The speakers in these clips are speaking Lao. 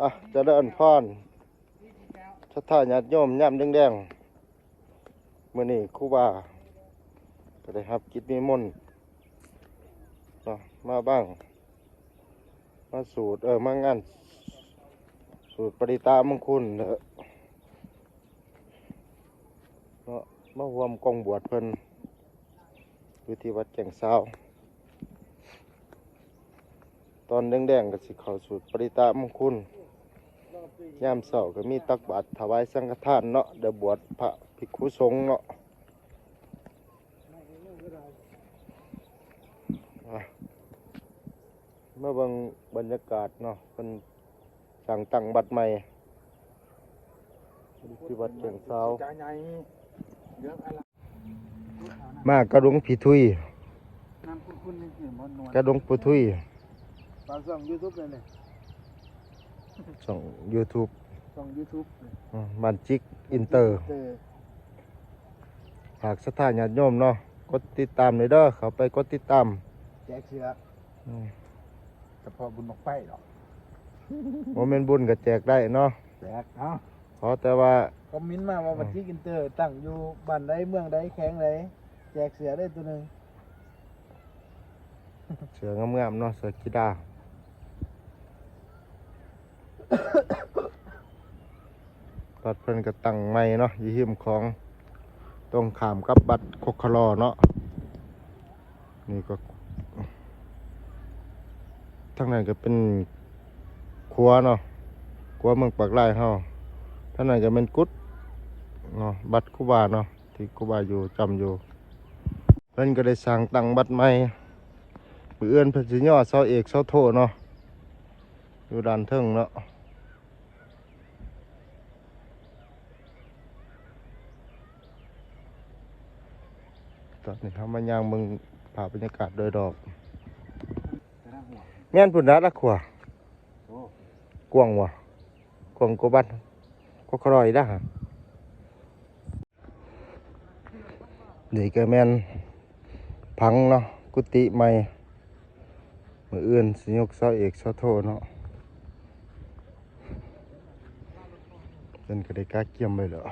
ອ່ະ ຈະເລີນພອນ ສັດທາຍາດໂຍມ ຍາມແລງໆ ມື້ນີ້ຄູບາກໍໄດ້ຮັບກິດນິມົນເນາະ ມາບັງ ມາສູດ ເອີ ມາງານສູດປະລິຕະມຸງຄຸນເນາະ ເນາະ ມາຮ່ວມກອງບວດເພິ່ນ ຢູ່ທີ່ວັດແກ້ງຊາວ. ຕອນແລງໆກໍຊິເຂົ້າສູດປະລິຕະມຸງຄຸນ, ຍາມເຊົ້າກໍມີຕັກບາດຖວາຍສັງຄະທານເນາະ, ໄດ້ບວດພະພິກຂຸສົງເນາະ. ອ່ະ ມາເບິ່ງບັນຍາກາດເນາະ, ເພິ່ນສ້າງຕັ້ງວັດໃໝ່ ທີ່ວັດແກ້ງຊາວ. ມາກະດົງຜີທຸຍ ນ້ຳຂຸ້ນໆ ນີ້ຄືບໍ່ນວນ ກະດົງປູທຸຍ. ຝາກຊ່ອງຢູທູບແດ່ນີ້ ຊ່ອງຢູທູບ ຊ່ອງຢູທູບ ອືມ ບ້ານຈິກອິນເຕີ ອິນເຕີ. ຝາກສັດທາຍາດໂຍມເນາະ ກົດຕິດຕາມເດີ ເຂົ້າໄປກົດຕິດຕາມ ແຈກເສື້ອ ອືມ. ສະເພາະບຸນບັ້ງໄຟດອກ ບໍ່ແມ່ນບຸນກໍແຈກໄດ້ເນາະ ແຈກເນາະ. ຂໍແຕ່ວ່າຄອມເມັນມາວ່າ ອືມ ວັດຈິກອິນເຕີຕັ້ງຢູ່ບ້ານໃດ ເມືອງໃດ ແຂວງໃດ ແຈກເສື້ອໄດ້ໂຕໜຶ່ງ. ເສື້ອງາມໆເນາະ ເສື້ອກິລາ. ວັດເພິ່ນກໍຕັ້ງໃໝ່ເນາະ ຢູ່ຮິມຂອງ ຕົງຂ້າມກັບວັດຄົກຄະລໍເນາະ. ນີ້ກໍ ທາງນັ້ນກໍເປັນຂົວເນາະ ຂົວເມືອງປາກລາຍເຮົາ, ທາງນັ້ນກໍແມ່ນກຸດເນາະ ວັດຄູບາເນາະ ທີ່ຄູບາຢູ່ ຈຳຢູ່. ເພິ່ນກໍໄດ້ສ້າງຕັ້ງວັດໃໝ່, ມື້ອື່ນເພິ່ນຊິຍໍເສົາເອກເສົາໂທເນາະ ຢູ່ດ້ານເທິງເນາະ. ຕອນນີ້ເຮົາມາຍ່າງເບິ່ງພາບບັນຍາກາດໂດຍຮອບ. ແມ່ນພຸ້ນນະ ລະຂົວ. ໂອ້ ກວ້າງຫວະ? ກວ້າງກວ່າວັດ ກໍຄ່ອຍດາ. ນີ້ກໍແມ່ນຜັງເນາະ ກຸຕິໃໝ່, ມື້ອື່ນຊິຍົກເສົາເອກເສົາໂທເນາະ. ເພິ່ນກໍໄດ້ກະກຽມໄວ້ແລ້ວ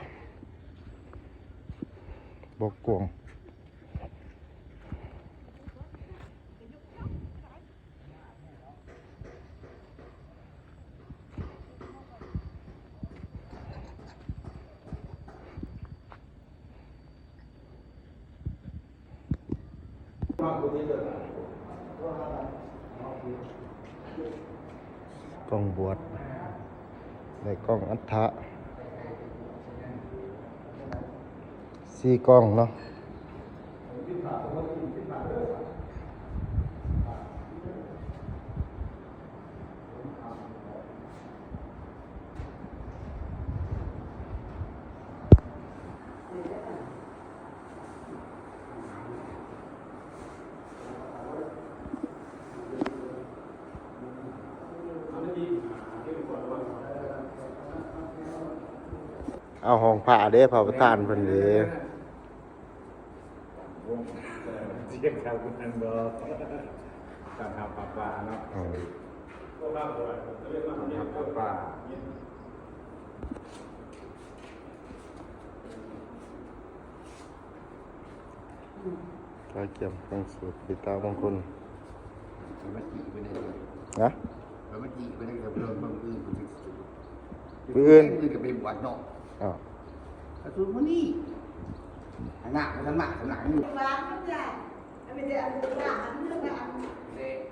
ບໍ່ກວ້າງ. ກອງບວດ ແລະ ກອງອັດຖະ ສີ່ກອງເນາະ. ເອົາຫ້ອງພະເດ້ ພະປະທານເພິ່ນເດ້. ສຽງເຂົາຄືກັນບໍ່? ຕ້ອນຮັບຜ້າປ່າເນາະ. ເອີ ຕ້ອນຮັບຜ້າປ່າ. ກະກຽມຕັ້ງສູດ ປິດຕາມງຄົນ ເອົາມາຈີ່ໄວ້ໃນ ນະ ເອົາມາຈີ່ໄວ້ໃນ ເອົາໄປເບິ່ງອື່ນ ມື້ອື່ນ ມື້ອື່ນກໍໄປບວດເນາະ. ອ້າວ ກະສູດມື້ນີ້ ອັນນັ້ນ ອັນນັ້ນ ອັນນັ້ນ ເ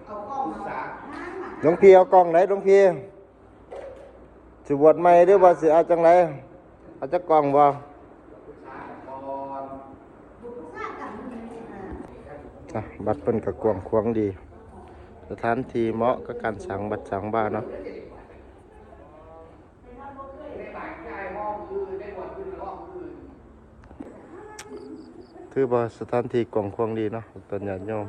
ອົາກ້ອງມາ ຫຼວງພີ່ເອົາກ້ອງໃດ ຫຼວງພີ່? ຊິບວດໃໝ່ ຫຼືວ່າຊິເອົາຈັ່ງໃດ? ເອົາຈັກກ່ອງບໍ່? ອ່ະ ວັດເພິ່ນກໍກວ້າງຂວາງດີ ສະຖານທີ່ເໝາະກັບການສ້າງວັດສ້າງວາເນາະ. ຖືວ່າສະຖານທີ່ກວ້າງຂວາງດີເນາະ ເປັນຍາດໂຍມ.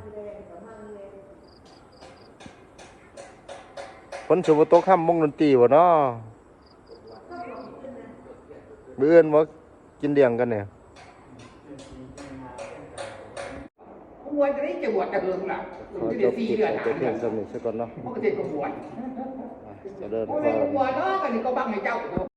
ຝົນຊິບໍ່ຕົກ ຫ້າມວົງດົນຕີບໍ່ເນາະ? ມື້ອື່ນບໍ່ ກິນລ້ຽງກັນນີ້. ບວດຈະໄດ້ ຈະບວດແຕ່ເຫິງລະ ຂອ ໄດ້ ຈະ ສີ່ເດືອນ ຫ້າເດືອນ ຈະພຽງສ່ຳນີ້ຊະກ່ອນເນາະ ມັນກໍເຮັດກໍບວດ ອ່ະ ຈະເລີນພອນ ບໍ່ແມ່ນບໍ່ບວດເນາະ ອັນນີ້ກໍບັງໃຫ້ເຈົ້າ